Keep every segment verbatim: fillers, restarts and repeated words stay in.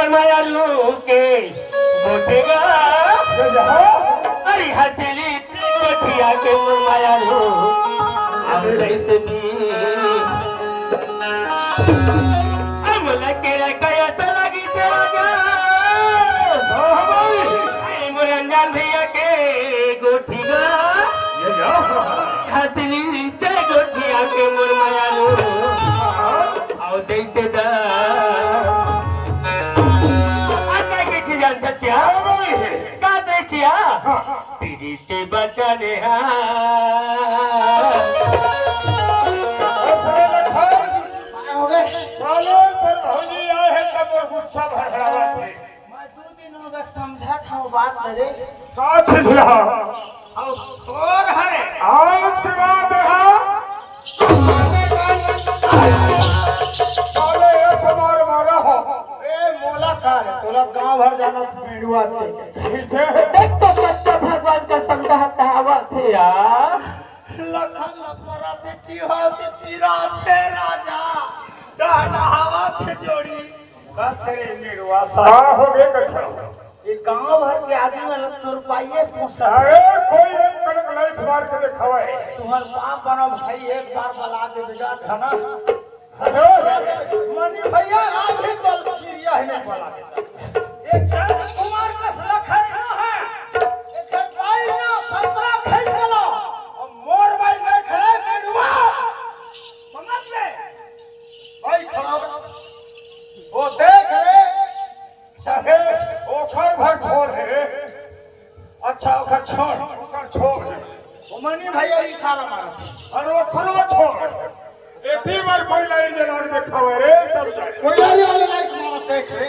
मायालू के गोठिया, अरे हथेली गोठिया के मोर मायालू, अब जैसे भी अब लगे रे कया तो लगी तेरा जान। अरे मोर अनजान भैया के गोठिया, हथेली से गोठिया के मोर मायालू, आओ जैसे दा। आ, का के छी जान छछिया? का दे छिया? पीरी के बचन हा। का हो गए? साले, तोर भौजी आए हे, तब वो गुस्सा भड़बड़ावत हे। मैं दू दिन हो गए समझत हूँ बात करे। का छिछला? अब तोर हरे। आज के बाद हा। साले, ये तुम्हार मारा हो। ए, मोला का रे? तोला गांव भर जाना था, वीडियो आज के। पीछे। देख तो सच्चा भगवान का संग हटावत हे यार। लखन लपरा ते टिहा ते पीरा ते राजा। डहडहावा ते जोड़ी। बस रे निड़वा सा। का हो गए कथा? ये गांव भर के आदमी मन तोर बाइये पूछता। अरे कोई एक कनक लाइट मार के दिखावे। तुम्हार बाप बना भाई एक बार बला के बिगाड़ था ना। हेलो। मनी भैया, आज भी कल किरिया ही नहीं बना देता। ये चंद कुमार का लखन ना है। ये चरपाई ना सतरा फेंक गलो। अब मोर भाई देख रे, मेडुआ। समझ ले। भाई खराब। वो देख रे। चाहे ओखर भर छोड़ रे। अच्छा, ओखर छोड़, ओखर छोड़। ओ मनी भैया इशारा मारत हे। अरे ओखरो छोड़। एती बार कोई लाइट जला के देखावे रे, तब जाए। कोई लारी वाले लाइट मारत देख रे।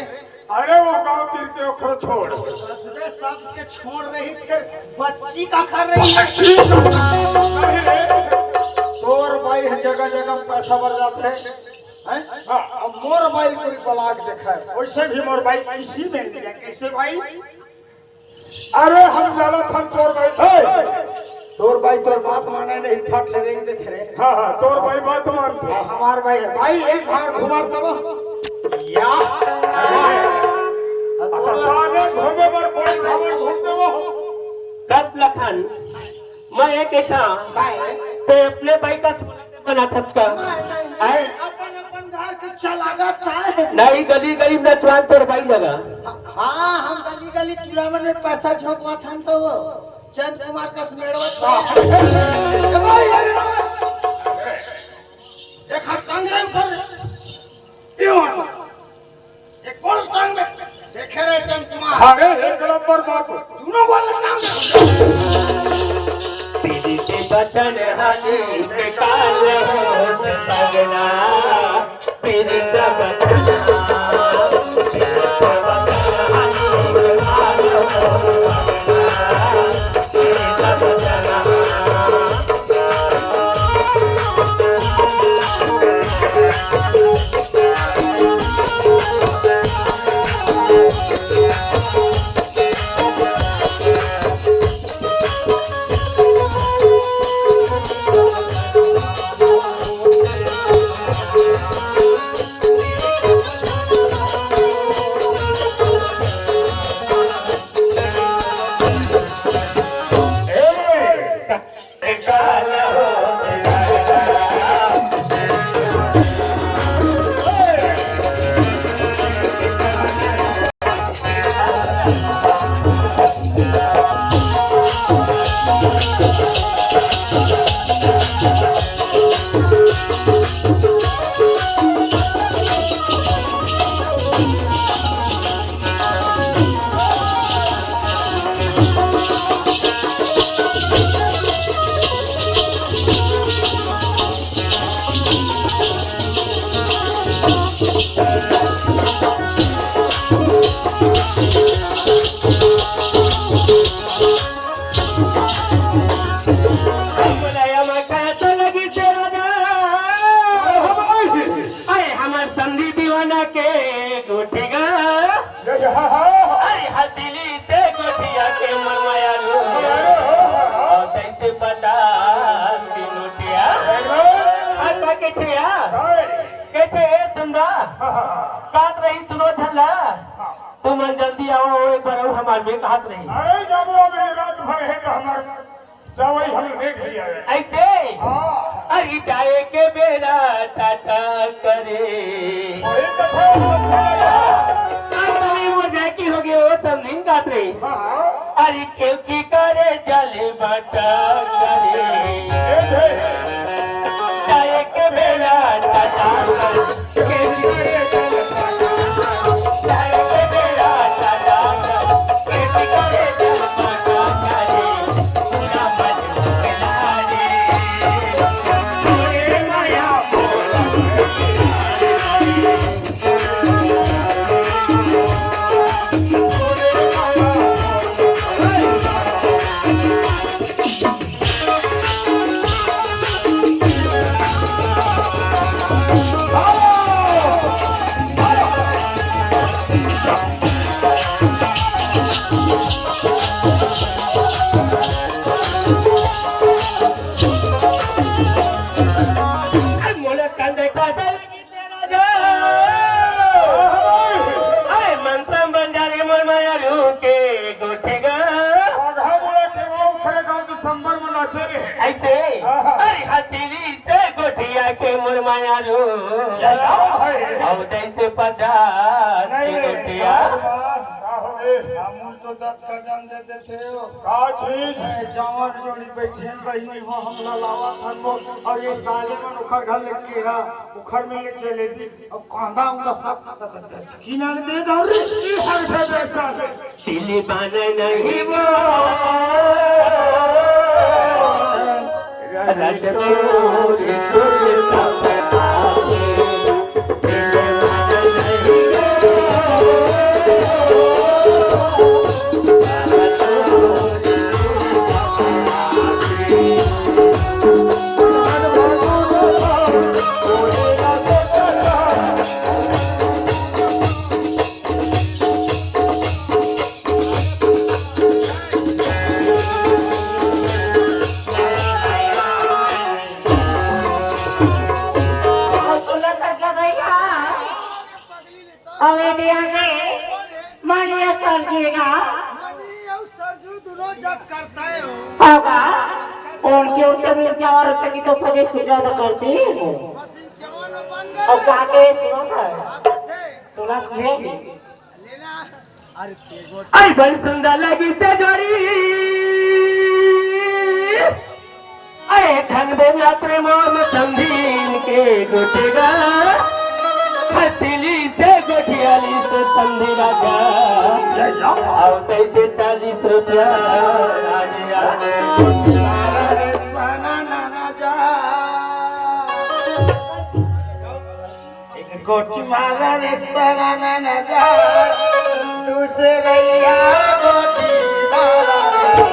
अरे वो गांव तीर के ओखरो छोड़। बस बे, सबके छोड़ रही, फिर बच्ची का कर रही है? बच्ची? नहीं रे। तोर बाई ह जगह जगह पैसा बर जात हे। हैं? हाँ। अब मोर बाई कोई बलाक देखा है। वैसे भी मोर बाई किसी में नहीं है। कैसे भाई? अरे हम जानत हन तोर बाई। हे! तोर बाई तोर बात माने नहीं, फट ले रेंग देखे रे। हाँ, हाँ, तोर बाई बात मानथे। हाँ, हमार बाई है। बाई एक बार घुमार तब। या। अच्छा, साले घूमे बर कोई खबर घूमते हो। कस लखन, मैं एक ऐसा, काय? ते अपने बाई का बना थचका। नहीं, नहीं, आए? अपन, अपन घर के चलागत है। नहीं, गली, गली में नचवान तोर बाई लगा। हाँ, हम गली, गली चुरावन में पैसा झोंकवाथन तो वो चंद कुमार का मेड़वा था। ए भाई, अरे, एक हाथ टांग रहे ऊपर। ये वाला। एक गोल टांग में देखे रहे चंद कुमार। अरे, एक नंबर बात। दोनों गोल टांग में। पीरी के बचन हानि बेकार हो पगला। पीरी का बचन, पीरी का बचन हानि बेकार हो पगला। पीरी का बचन। अरे हमर संधि दीवाना के गोठिया। अरे हथेली ते गोठिया के मोर मायालू। अउ कैसे पचास की नोटिया। अरे कैसे या? कैसे ए सुंदा? काट रही सुनो झल्ला। तुमन जल्दी आवा, ओ एक बार अउ हमार में कहत रही। अरे, जब वो अभी रात भर हे, त हमार चावई हम देख लिया है। अइसे? हाँ। अरे, जाए के बेरा टाटा करे। वही तो था, वो तो था यार। का समय वो जाए की हो गए, वो सब नहीं कहत रही। हाँ। अरे, क्यों की करे जले बाटा करे। ए, ए। चाहे के बेरा टाटा करे। मोला कंधे का अरे, मनसा बन जा रे मोर माया रू के गोठेगा। आधा बोला के वो उखरे गाँव दिसंबर में नाचे रहे। अइसे? हाँ। अरे, हथेली से गोठिया के मोर माया रू। या, या, भाई। अउ जइसे पचास नहीं, की नहीं, गोठिया। चार बार, का हो रे? अमूल तो दस का जान दे देते हो। का चीज? ए, जवान जोड़ी बैठे हैं, बहिनी हो, हम ललावा थन वो, अउ ये साले मन ओखर घर लेके हा, ओखर में ये जलेबी। अब कांदा उंदा सब किनारे दे दो रे। की हाल है बेटा? दिल माने नहीं वो। रजपुर सुल्तान। अउ इंडिया के मानिया सरजू ना। मनी अउ सरजू दोनों जग करता है हो। होगा। उनके उनके मिल के औरत की तो पदे से ज्यादा करती है। मशीन चावल बन गए। अब जाके सुनो ना। आदत है। सुना नहीं। लेना। अरे बड़ सुंदर लगी से जोड़ी। अरे धन बेला प्रेम में समझीन के गोठेगा। हथेली से गोठियाली से समझी राजा। अउ तइसे चालीस रुपया। एक गोटी मारा रे सराना ना जा, दूसरैया गोटी मारा रे।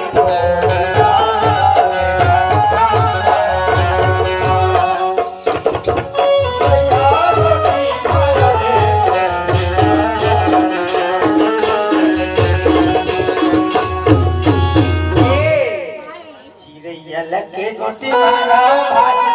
चिरैया लगे गोटी मारा भाई।